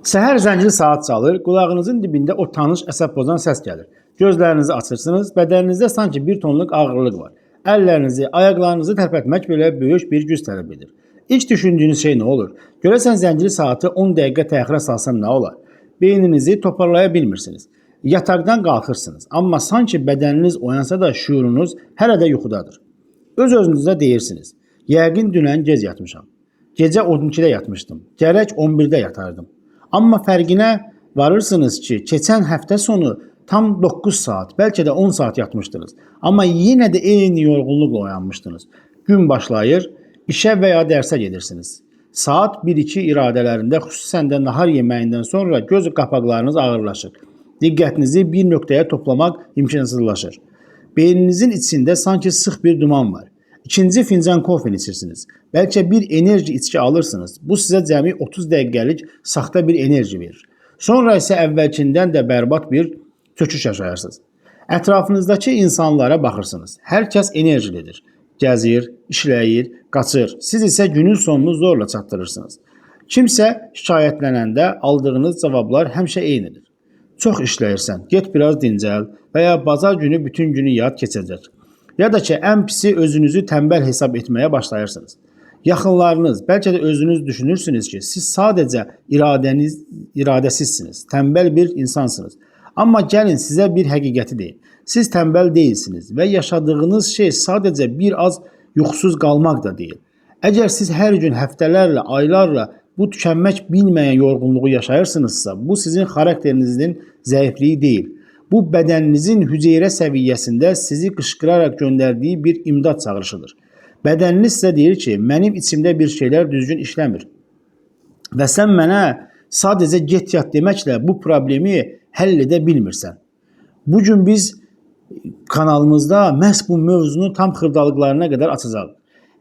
Səhər zəncili saat çalır, qulağınızın dibində o tanış əsəb pozan səs gəlir. Gözlərinizi açırsınız, bədəninizdə sanki bir tonluq ağırlıq var. Əllərinizi, ayaqlarınızı tərpətmək belə böyük bir güc tələb edir. İlk düşündüyünüz şey nə olur? Görəsən zəncili saatı 10 dəqiqə təxirə salsam nə olar? Beyninizi toparlaya bilmirsiniz. Yataqdan qalxırsınız, amma sanki bədəniniz oyansa da şüurunuz hələ də yuxudadır. Öz-özünüzə deyirsiniz: "Yəqin dünən gec yatmışam. Gecə 12-də yatmışdım. Gərək 11-də yatardım." Amma fərqinə varırsınız ki, keçən həftə sonu tam 9 saat, bəlkə də 10 saat yatmışdınız. Amma yenə də eyni yorğunluqla oyanmışdınız. Gün başlayır, işə və ya dərsə gedirsiniz. Saat 1-2 iradələrində, xüsusən də nahar yeməyindən sonra göz qapaqlarınız ağırlaşır. Diqqətinizi bir nöqtəyə toplamaq imkansızlaşır. Beyninizin içində sanki sıx bir duman var. İkinci fincan kofe içirsiniz. Bəlkə bir enerji içki alırsınız. Bu sizə cəmi 30 dəqiqəlik saxta bir enerji verir. Sonra isə əvvəlkindən də bərbad bir çöküş yaşayırsınız. Ətrafınızdakı insanlara baxırsınız. Hər kəs enerjilidir. Gəzir, işləyir, qaçır. Siz isə günün sonunu zorla çatdırırsınız. Kimsə şikayətlənəndə aldığınız cavablar həmişə eynidir. Çox işləyirsən, get biraz dincəl və ya bazar günü bütün günü yat, keçəcək. Ya da ki, ən pisi özünüzü tənbəl hesab etməyə başlayırsınız. Yaxınlarınız, bəlkə də özünüz düşünürsünüz ki, siz sadəcə iradəsizsiniz, tənbəl bir insansınız. Amma gəlin sizə bir həqiqəti deyim. Siz tənbəl deyilsiniz və yaşadığınız şey sadəcə bir az yuxusuz qalmaq da deyil. Əgər siz hər gün həftələrlə, aylarla bu tükənmək bilməyən yorğunluğu yaşayırsınızsa, bu sizin xarakterinizin zəifliyi deyil. Bu bədəninizin hüceyrə səviyyəsində sizi qışqıraraq göndərdiyi bir imdad çağırışıdır. Bədəniniz sizə deyir ki, mənim içimdə bir şeylər düzgün işləmir. Və sən mənə sadəcə get yat deməklə bu problemi həll edə bilmirsən. Bu gün biz kanalımızda məhz bu mövzunu tam xırdalıqlarına qədər açacağıq.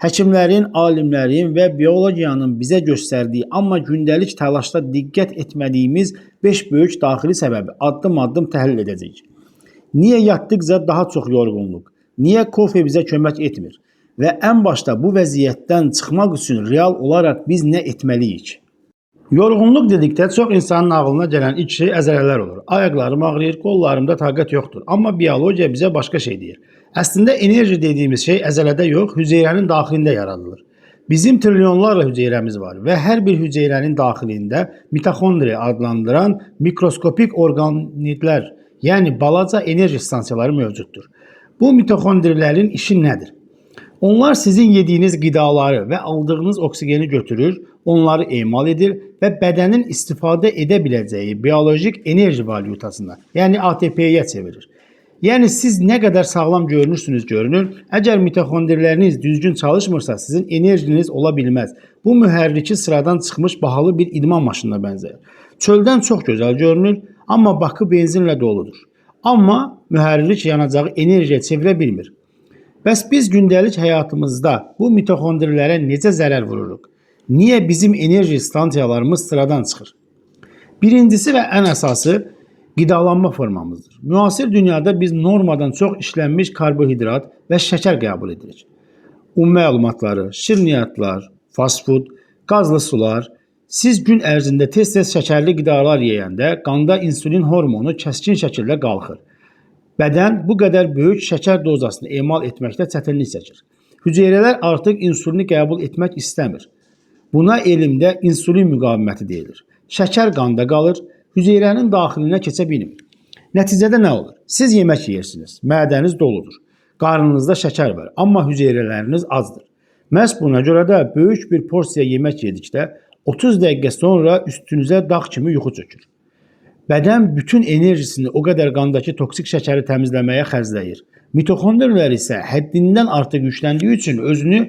Həkimlərin, alimlərin və biologiyanın bizə göstərdiyi, amma gündəlik təlaşda diqqət etmədiyimiz 5 böyük daxili səbəbi addım-addım təhlil edəcəyik. Niyə yatdıqca daha çox yorğunluq? Niyə kofe bizə kömək etmir? Və ən başda bu vəziyyətdən çıxmaq üçün real olaraq biz nə etməliyik? Yorğunluq dedikdə çox insanın ağlına gələn ilk şey əzələlər olur. Ayaqlarım ağrıyır, qollarımda taqət yoxdur. Amma biologiya bizə başqa şey deyir. Əslində enerji dediyimiz şey əzələdə yox, hüceyrənin daxilində yaradılır. Bizim trilyonlarla hüceyrəmiz var və hər bir hüceyrənin daxilində mitoxondri adlandıran mikroskopik orqanitlər, yəni balaca enerji stansiyaları mövcuddur. Bu mitoxondrilərin işi nədir? Onlar sizin yediyiniz qidaları və aldığınız oksigeni götürür, onları emal edir və bədənin istifadə edə biləcəyi biolojik enerji valyutasına, yəni ATP-yə çevirir. Yəni siz nə qədər sağlam görünürsünüz görünür, əgər mitoxondriləriniz düzgün çalışmırsa, sizin enerjiniz ola bilməz. Bu mühərriki sıradan çıxmış bahalı bir idman maşınına bənzəyir. Çöldən çox gözəl görünür, amma bakı benzinlə doludur. Amma mühərrik yanacağı enerjiyə çevirə bilmir. Bəs biz gündəlik həyatımızda bu mitoxondrilərə necə zərər vururuq? Niyə bizim enerji stansiyalarımız sıradan çıxır? Birincisi və ən əsası qidalanma formamızdır. Müasir dünyada biz normadan çox işlənmiş karbohidrat və şəkər qəbul edirik. Un məlumatları, şirniyyatlar, fast food, qazlı sular. Siz gün ərzində tez-tez şəkərli qidalar yeyəndə qanda insulin hormonu kəskin şəkildə qalxır. Bədən bu qədər böyük şəkər dozasını emal etməkdə çətinlik çəkir. Hüceyrələr artıq insulini qəbul etmək istəmir. Buna elmdə insulin müqaviməti deyilir. Şəkər qanda qalır, hüceyrənin daxilinə keçə bilmir. Nəticədə nə olur? Siz yemək yeyirsiniz, mədəniz doludur. Qarnınızda şəkər var, amma hüceyrələriniz azdır. Məhz buna görə də böyük bir porsiya yemək yedikdə 30 dəqiqə sonra üstünüzə dağ kimi yuxu çökür. Bədən bütün enerjisini o qədər qandakı toksik şəkəri təmizləməyə xərcləyir. Mitoxondrilər isə həddindən artıq yükləndiyi üçün özünü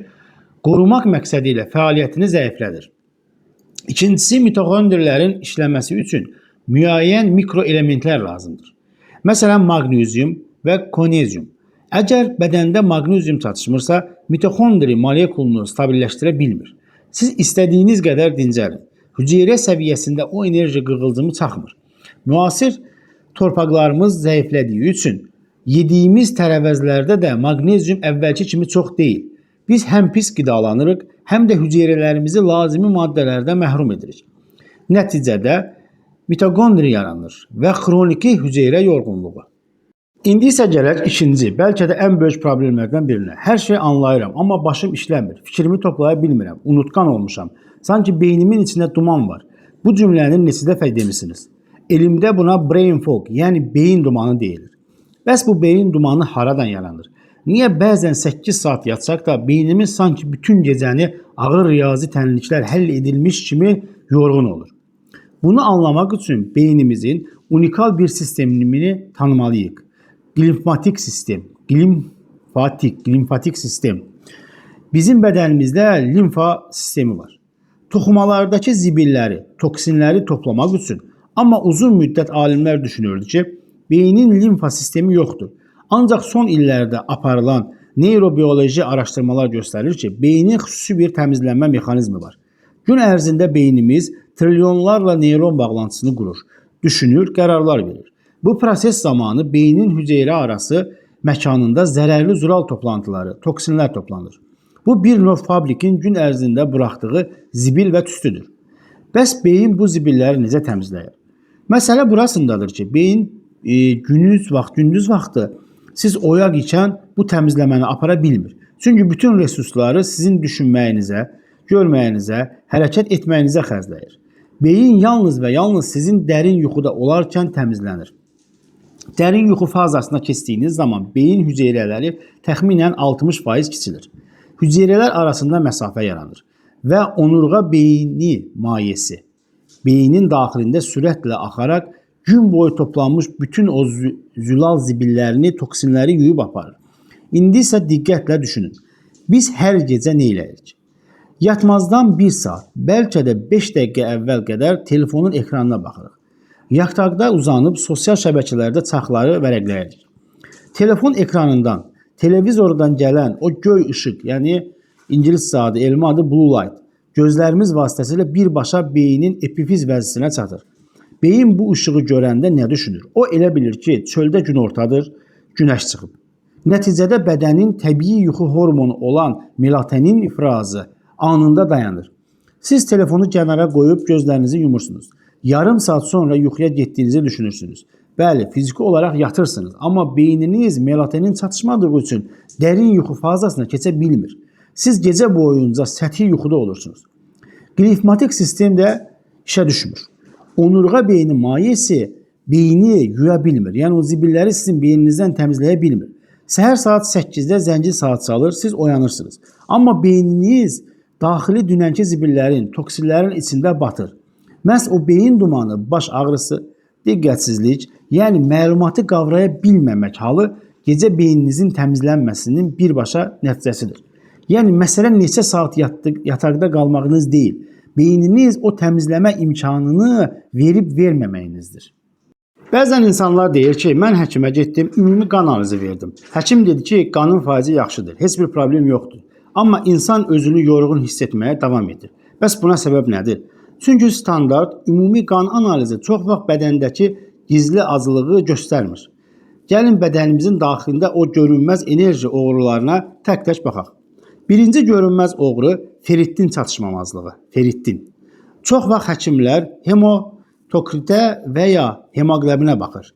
qorumaq məqsədi ilə fəaliyyətini zəiflədir. İkincisi, mitoxondrilərin işləməsi üçün müəyyən mikroelementlər lazımdır. Məsələn, maqnezium və konezium. Əgər bədəndə maqnezium çatışmırsa, mitoxondri molekulunu stabilləşdirə bilmir. Siz istədiyiniz qədər dincəlin. Hüceyrə səviyyəsində o enerji qığılcımı çaxmır. Müasir torpaqlarımız zəiflədiyi üçün yediyimiz tərəvəzlərdə də maqnezium əvvəlki kimi çox deyil. Biz həm pis qidalanırıq, həm də hüceyrələrimizi lazımi maddələrdən məhrum edirik. Nəticədə Mitokondri yaranır və xroniki hüceyrə yorğunluğu. İndi isə gələk ikinci, bəlkə də ən böyük problemlərdən birinə. Hər şeyi anlayıram, amma başım işləmir, fikrimi toplaya bilmirəm, unutqan olmuşam. Sanki beynimin içində duman var. Bu cümləni neçə dəfə demisiniz? Elmdə buna brain fog, yəni beyin dumanı deyilir. Bəs bu beyin dumanı haradan yaranır? Niyə bəzən 8 saat yatsaq da beynimiz sanki bütün gecəni ağır riyazi tənliklər həll edilmiş kimi yorğun olur? Bunu anlamaq üçün beynimizin unikal bir sistemini tanımalıyıq. Glimfatik sistem. Glimfatik sistem. Bizim bədənimizdə limfa sistemi var. Toxumalardakı zibilləri, toksinləri toplamaq üçün. Amma uzun müddət alimlər düşünürdü ki, beynin limfa sistemi yoxdur. Ancaq son illərdə aparılan neyrobioloji araşdırmalar göstərir ki, beynin xüsusi bir təmizlənmə mexanizmi var. Gün ərzində beynimiz trilyonlarla neyron bağlantısını qurur, düşünür, qərarlar verir. Bu proses zamanı beynin hüceyrə arası məkanında zərərli zülal toplantıları, toksinlər toplanır. Bu bir növ fabrikin gün ərzində buraxdığı zibil və tüstüdür. Bəs beyin bu zibilləri necə təmizləyir? Məsələ burasındadır ki, beyin gündüz vaxtı siz oyaq ikən bu təmizləməni apara bilmir. Çünki bütün resursları sizin düşünməyinizə, görməyinizə, hərəkət etməyinizə xərcləyir. Beyin yalnız və yalnız sizin dərin yuxuda olarkən təmizlənir. Dərin yuxu fazasına keçdiyiniz zaman beyin hüceyrələri təxminən 60% kiçilir. Hüceyrələr arasında məsafə yaranır və onurğa beyni mayesi beynin daxilində sürətlə axaraq gün boyu toplanmış bütün o zülal zibillərini, toksinləri yuyub aparır. İndi isə diqqətlə düşünün. Biz hər gecə nə eləyirik? Yatmazdan 1 saat, bəlkə də 5 dəqiqə əvvəl qədər telefonun ekranına baxırıq. Yataqda uzanıb sosial şəbəkələrdə çarxları vərəqləyirik. Telefon ekranından, televizordan gələn o göy işıq, yəni ingiliscə adı, elmi adı blue light, gözlərimiz vasitəsilə birbaşa beynin epifiz vəzisinə çatır. Beyin bu işığı görəndə nə düşünür? O elə bilir ki, çöldə günortadır, günəş çıxıb. Nəticədə bədənin təbii yuxu hormonu olan melatonin ifrazı anında dayanır. Siz telefonu kənara qoyub gözlərinizi yumursunuz. Yarım saat sonra yuxuya getdiyinizi düşünürsünüz. Bəli, fiziki olaraq yatırsınız, amma beyniniz melatonin çatışmadığı üçün dərin yuxu fazasına keçə bilmir. Siz gecə boyunca səthi yuxuda olursunuz. Glimfatik sistem də işə düşmür. Onurğa beyni mayesi beyni yuya bilmir. Yəni o zibilləri sizin beyninizdən təmizləyə bilmir. Səhər saat 8-də zəncir saat çalır, siz oyanırsınız. Amma beyniniz daxili dünənki zibillərin, toksinlərin içində batır. Məhz o beyin dumanı, baş ağrısı, diqqətsizlik, yəni məlumatı qavraya bilməmək halı gecə beyninizin təmizlənməsinin birbaşa nəticəsidir. Yəni məsələ neçə saat yataqda qalmağınız deyil, beyniniz o təmizləmə imkanını verib verməməyinizdir. Bəzən insanlar deyir ki, mən həkimə getdim, ümumi qan analizi verdim. Həkim dedi ki, qanın faizi yaxşıdır, heç bir problem yoxdur. Amma insan özünü yorğun hiss etməyə davam edir. Bəs buna səbəb nədir? Çünki standart ümumi qan analizi çox vaxt bədəndəki gizli azlığı göstərmir. Gəlin bədənimizin daxilində o görünməz enerji oğrularına tək-tək baxaq. Birinci görünməz oğru ferritin çatışmamazlığı. Ferritin. Çox vaxt həkimlər hematokritə və ya hemoqlobinə baxır.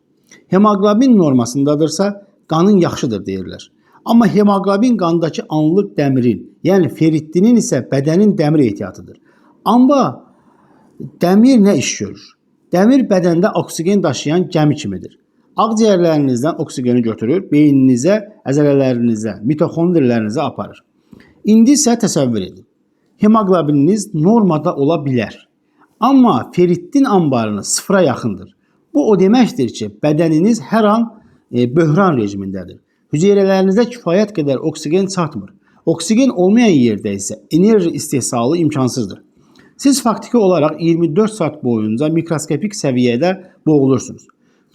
Hemoqlobin normasındadırsa, qanın yaxşıdır deyirlər. Amma hemoqlobin qandakı anlıq dəmirin, yəni ferritinin isə bədənin dəmir ehtiyatıdır. Amma dəmir nə iş görür? Dəmir bədəndə oksigen daşıyan gəmi kimidir. Ağciyərlərinizdən oksigeni götürür, beyninizə, əzələlərinizə, mitoxondrilərinizə aparır. İndi isə təsəvvür edin. Hemoqlobininiz normada ola bilər. Amma ferritin anbarınız sıfıra yaxındır. Bu o deməkdir ki, bədəniniz hər an böhran rejimindədir. Hüceyrələrinizə kifayət qədər oksigen çatmır. Oksigen olmayan yerdə isə enerji istehsalı imkansızdır. Siz faktiki olaraq 24 saat boyunca mikroskopik səviyyədə boğulursunuz.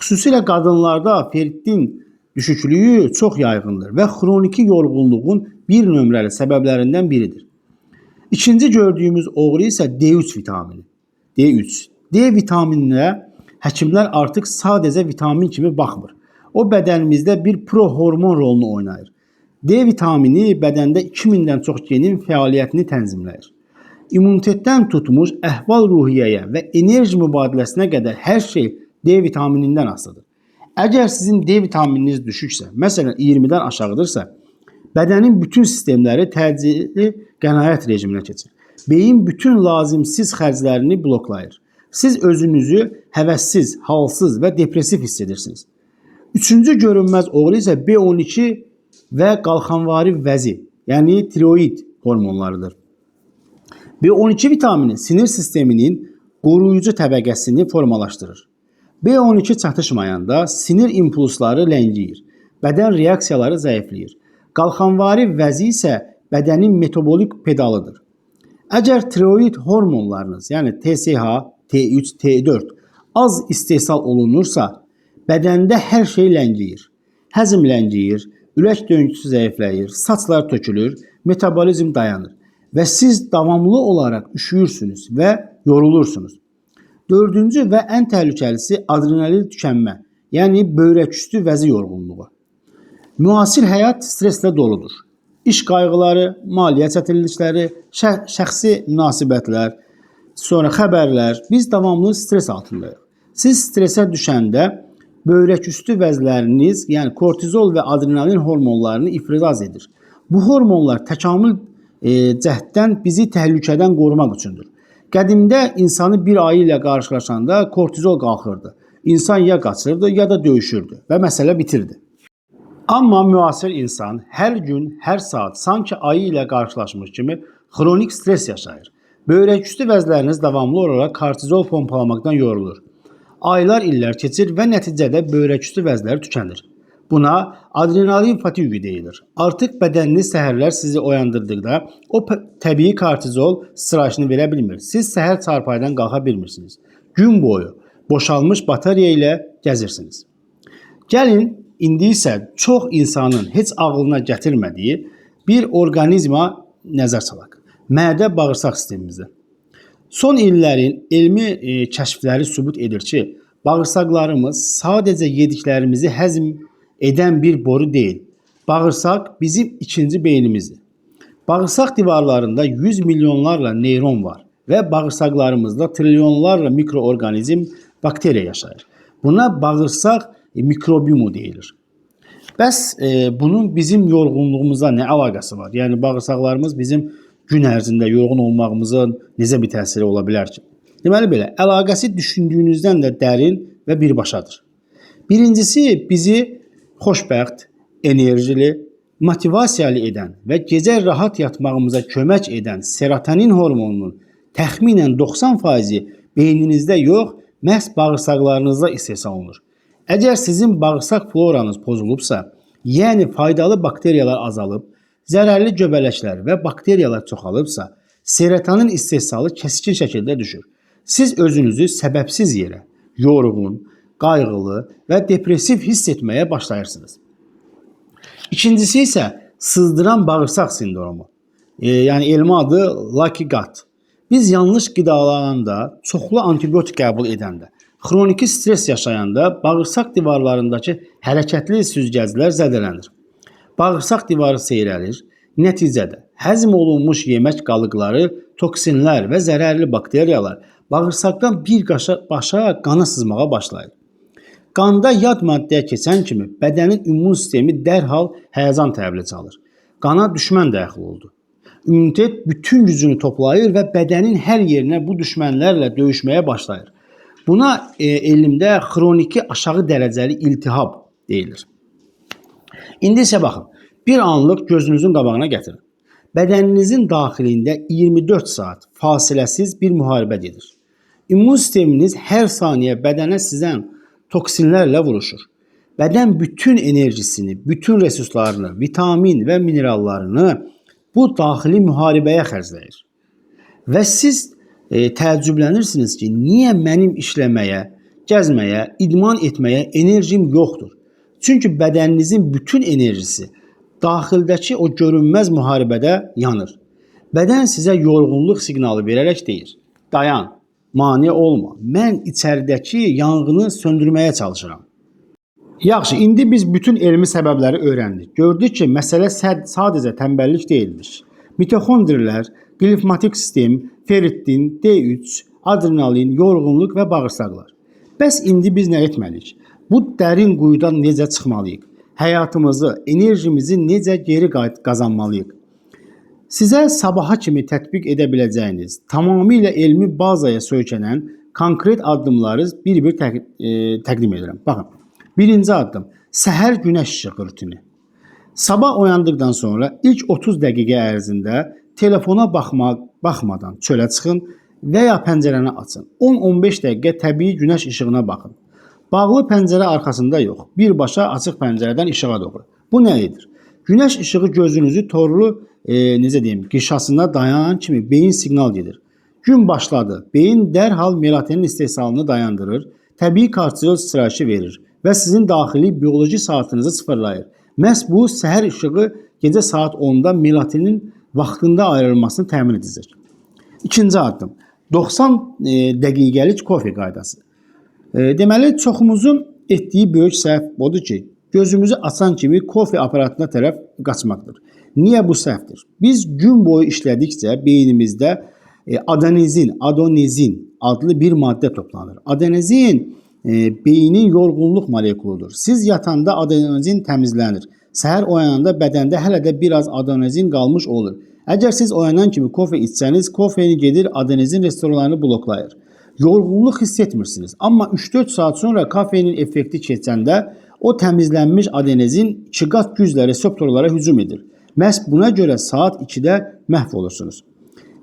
Xüsusilə qadınlarda ferritin düşüklüyü çox yayğındır və xroniki yorğunluğun bir nömrəli səbəblərindən biridir. İkinci gördüyümüz oğru isə D3 vitamini. D3. D vitamininə həkimlər artıq sadəcə vitamin kimi baxmır. O bədənimizdə bir prohormon rolunu oynayır. D vitamini bədəndə 2000-dən çox genin fəaliyyətini tənzimləyir. İmmunitetdən tutmuş əhval-ruhiyyəyə və enerji mübadiləsinə qədər hər şey D vitaminindən asılıdır. Əgər sizin D vitamininiz düşüksə, məsələn 20-dən aşağıdırsa, bədənin bütün sistemləri təcili qənaət rejiminə keçir. Beyin bütün lazımsız xərclərini bloklayır. Siz özünüzü həvəssiz, halsız və depressiv hiss edirsiniz. Üçüncü görünməz oğru isə B12 və qalxanvari vəzi, yəni tiroid hormonlarıdır. B12 vitamini sinir sisteminin qoruyucu təbəqəsini formalaşdırır. B12 çatışmayanda sinir impulsları ləngiyir, bədən reaksiyaları zəifləyir. Qalxanvari vəzi isə bədənin metabolik pedalıdır. Əgər tiroid hormonlarınız, yəni TSH, T3, T4 az istehsal olunursa, bədəndə hər şey ləngiyir. Həzm ləngiyir, ürək döyüntüsü zəifləyir, saçlar tökülür, metabolizm dayanır və siz davamlı olaraq üşüyürsünüz və yorulursunuz. Dördüncü və ən təhlükəlisi adrenalin tükənmə, yəni böyrəküstü vəzi yorğunluğu. Müasir həyat stresslə doludur. İş qayğıları, maliyyə çətinlikləri, şəxsi münasibətlər, sonra xəbərlər. Biz davamlı stress altındayıq. Siz stressə düşəndə böyrəküstü vəzləriniz, yəni kortizol və adrenalin hormonlarını ifraz edir. Bu hormonlar təkamül cəhddən bizi təhlükədən qorumaq üçündür. Qədimdə insanı bir ayı ilə qarşılaşanda kortizol qalxırdı. İnsan ya qaçırdı, ya da döyüşürdü və məsələ bitirdi. Amma müasir insan hər gün, hər saat sanki ayı ilə qarşılaşmış kimi xronik stres yaşayır. Böyrəküstü vəzləriniz davamlı olaraq kortizol pompalamaqdan yorulur. Aylar, illər keçir və nəticədə böyrəküstü vəzlər tükənir. Buna adrenalin fatigi deyilir. Artıq bədəniniz səhərlər sizi oyandırdıqda o təbii kortizol sıçrayışını verə bilmir. Siz səhər çarpayıdan qalxa bilmirsiniz. Gün boyu boşalmış batareya ilə gəzirsiniz. Gəlin indi isə çox insanın heç ağlına gətirmədiyi bir orqanizma nəzər salaq. Mədə bağırsaq sistemimizə. Son illərin elmi kəşfləri sübut edir ki, bağırsaqlarımız sadəcə yediklərimizi həzm edən bir boru deyil. Bağırsaq bizim ikinci beynimizdir. Bağırsaq divarlarında 100 milyonlarla neyron var və bağırsaqlarımızda trilyonlarla mikroorqanizm, bakteriya yaşayır. Buna bağırsaq mikrobiomu deyilir. Bəs bunun bizim yorğunluğumuza nə əlaqəsi var? Yəni bağırsaqlarımız bizim gün ərzində yorğun olmağımıza necə bir təsiri ola bilər ki? Deməli belə, əlaqəsi düşündüyünüzdən də dərin və birbaşadır. Birincisi bizi xoşbəxt, enerjili, motivasiyalı edən və gecə rahat yatmağımıza kömək edən serotonin hormonunun təxminən 90%-i beyninizdə yox, məhz bağırsaqlarınızda istehsal olunur. Əgər sizin bağırsaq floranız pozulubsa, yəni faydalı bakteriyalar azalıb, zərərli göbələklər və bakteriyalar çoxalıbsa, serotonin istehsalı kəskin şəkildə düşür. Siz özünüzü səbəbsiz yerə yorğun, qayğılı və depressiv hiss etməyə başlayırsınız. İkincisi isə sızdıran bağırsaq sindromu. Yəni elmi adı leaky gut. Biz yanlış qidalananda, çoxlu antibiotik qəbul edəndə, xroniki stres yaşayanda bağırsaq divarlarındakı hərəkətli süzgəclər zədələnir. Bağırsaq divarı seyrəlir. Nəticədə həzm olunmuş yemək qalıqları, toksinlər və zərərli bakteriyalar bağırsaqdan birbaşa qana sızmağa başlayır. Qanda yad maddəyə keçən kimi bədənin immun sistemi dərhal həyəcan təbili çalır. Qana düşmən daxil oldu. İmmunitet bütün gücünü toplayır və bədənin hər yerinə bu düşmənlərlə döyüşməyə başlayır. Buna elmdə xroniki aşağı dərəcəli iltihab deyilir. İndi isə baxın, bir anlıq gözünüzün qabağına gətirin. Bədəninizin daxilində 24 saat fasiləsiz bir müharibə gedir. İmmun sisteminiz hər saniyə bədənə sızan toksinlərlə vuruşur. Bədən bütün enerjisini, bütün resurslarını, vitamin və minerallarını bu daxili müharibəyə xərcləyir. Və siz təəccüblənirsiniz ki, niyə mənim işləməyə, gəzməyə, idman etməyə enerjim yoxdur? Çünki bədəninizin bütün enerjisi daxildəki o görünməz müharibədə yanır. Bədən sizə yorğunluq siqnalı verərək deyir: "Dayan, mane olma. Mən içəridəki yanğını söndürməyə çalışıram." Yaxşı, indi biz bütün elmi səbəbləri öyrəndik. Gördük ki, məsələ sadəcə tənbəllik deyilmiş. Mitoxondrilər, Qlimfatik sistem, ferritin, D3, adrenalin, yorğunluq və bağırsaqlar. Bəs indi biz nə etməliyik? Bu dərin quyudan necə çıxmalıyıq? Həyatımızı, enerjimizi necə geri qazanmalıyıq? Sizə sabaha kimi tətbiq edə biləcəyiniz, tamamilə elmi bazaya söykənən konkret addımları bir-bir təqdim edirəm. Baxın, birinci addım: səhər günəş işığı rutini. Sabah oyandıqdan sonra ilk 30 dəqiqə ərzində telefona baxmadan çölə çıxın və ya pəncərəni açın. 10-15 dəqiqə təbii günəş işığına baxın. Bağlı pəncərə arxasında yox, birbaşa açıq pəncərədən işığa doğru. Bu nə edir? Günəş işığı gözünüzü torlu, necə deyim, qişasına dayanan kimi beyin siqnal gedir. Gün başladı. Beyin dərhal melatonin istehsalını dayandırır, təbii kortizol sıçrayışı verir və sizin daxili bioloji saatınızı sıfırlayır. Məhz bu səhər işığı gecə saat 10-da melatonin vaxtında ayrılmasını təmin edəcək. İkinci addım: 90 dəqiqəlik kofe qaydası. Deməli, çoxumuzun etdiyi böyük səhv odur ki, gözümüzü açan kimi kofe aparatına tərəf qaçmaqdır. Niyə bu səhvdir? Biz gün boyu işlədikcə beynimizdə adenozin adlı bir maddə toplanır. Adenozin beynin yorğunluq molekuludur. Siz yatanda adenozin təmizlənir. Səhər oyananda bədəndə hələ də biraz adenozin qalmış olur. Əgər siz oyanan kimi kofe içsəniz, kofein gedir adenozin reseptorlarını bloklayır. Yorğunluq hiss etmirsiniz. Amma 3-4 saat sonra kofeinin effekti keçəndə o təmizlənmiş adenozin iki qat güclə reseptorlara hücum edir. Məhz buna görə saat 2-də məhv olursunuz.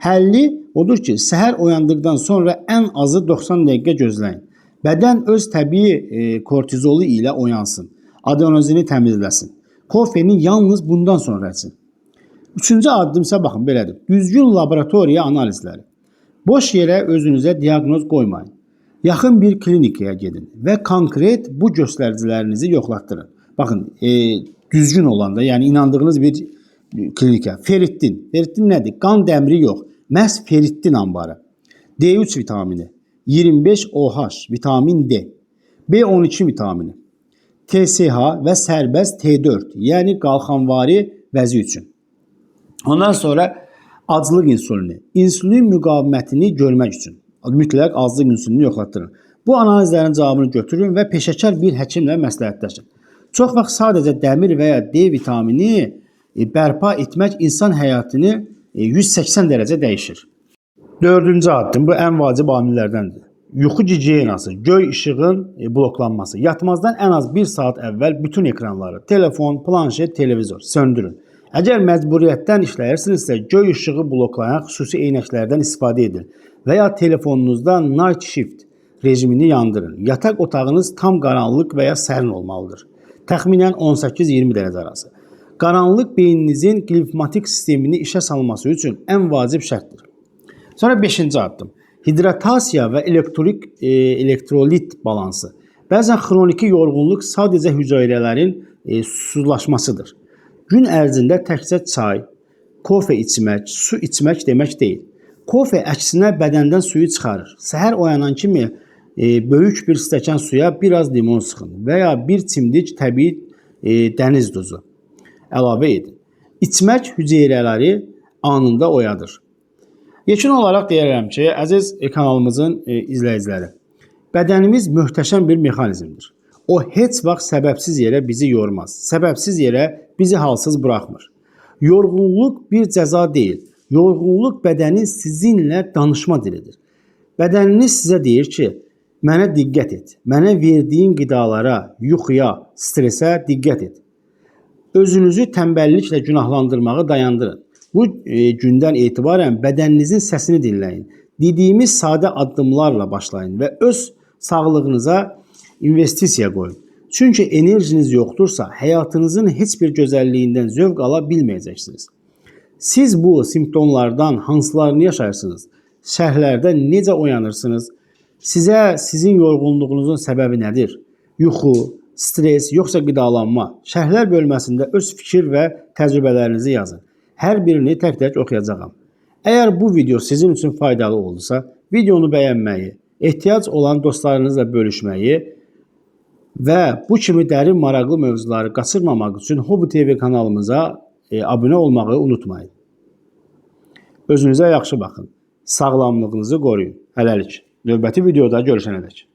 Həlli odur ki, səhər oyandıqdan sonra ən azı 90 dəqiqə gözləyin. Bədən öz təbii kortizolu ilə oyansın. Adenozini təmizləsin. Kofeni yalnız bundan sonra için. Üçüncü addım isə baxın belədir. Düzgün laboratoriya analizləri. Boş yerə özünüzə diaqnoz qoymayın. Yaxın bir klinikaya gedin və konkret bu göstəricilərinizi yoxlatdırın. Baxın, düzgün olanda, yəni inandığınız bir klinika. Ferritin. Ferritin nədir? Qan dəmiri yox. Məhz ferritin anbarı. D3 vitamini, 25 OH vitamin D, B12 vitamini, TSH və sərbəst T4, yəni qalxanvari vəzi üçün. Ondan sonra aclıq insulini. İnsulin müqavimətini görmək üçün mütləq aclıq insulini yoxlatdırın. Bu analizlərin cavabını götürün və peşəkar bir həkimlə məsləhətləşin. Çox vaxt sadəcə dəmir və ya D vitamini bərpa etmək insan həyatını 180 dərəcə dəyişir. Dördüncü addım, bu ən vacib amillərdəndir. Yuxu gigiyenası, göy işığın bloklanması. Yatmazdan ən az bir saat əvvəl bütün ekranları, telefon, planşet, televizor söndürün. Əgər məcburiyyətdən işləyirsinizsə, göy işığı bloklayan xüsusi eynəklərdən istifadə edin və ya telefonunuzda night shift rejimini yandırın. Yataq otağınız tam qaranlıq və ya sərin olmalıdır. Təxminən 18-20 dərəcə arası. Qaranlıq beyninizin qlimfatik sistemini işə salması üçün ən vacib şərtdir. Sonra 5-ci addım. Hidratasiya və elektrolit balansı. Bəzən xroniki yorğunluq sadəcə hüceyrələrin susuzlaşmasıdır. Gün ərzində təkcə çay, kofe içmək, su içmək demək deyil. Kofe əksinə bədəndən suyu çıxarır. Səhər oyanan kimi böyük bir stəkan suya biraz limon sıxın və ya bir çimdik təbii dəniz duzu əlavə edin. İçmək hüceyrələri anında oyadır. Yekun olaraq deyərəm ki, əziz kanalımızın izləyiciləri, bədənimiz möhtəşəm bir mexanizmdir. O heç vaxt səbəbsiz yerə bizi yormaz, səbəbsiz yerə bizi halsız buraxmır. Yorğunluq bir cəza deyil. Yorğunluq bədənin sizinlə danışma dilidir. Bədəniniz sizə deyir ki, mənə diqqət et. Mənə verdiyin qidalara, yuxuya, stresə diqqət et. Özünüzü tənbəlliklə günahlandırmağı dayandırın. Bu gündən etibarən bədəninizin səsini dinləyin. Dediyimiz sadə addımlarla başlayın və öz sağlığınıza investisiya qoyun. Çünki enerjiniz yoxdursa, həyatınızın heç bir gözəlliyindən zövq ala bilməyəcəksiniz. Siz bu simptomlardan hansılarını yaşayırsınız? Şərhlərdə necə oyanırsınız? Sizə sizin yorğunluğunuzun səbəbi nədir? Yuxu, stres, yoxsa qidalanma? Şərhlər bölməsində öz fikir və təcrübələrinizi yazın. Hər birini tək-tək oxuyacağam. Əgər bu video sizin üçün faydalı oldusa, videonu bəyənməyi, ehtiyac olan dostlarınızla bölüşməyi və bu kimi dərin maraqlı mövzuları qaçırmamaq üçün Hobi TV kanalımıza abunə olmağı unutmayın. Özünüzə yaxşı baxın. Sağlamlığınızı qoruyun. Hələlik. Növbəti videoda görüşənədək.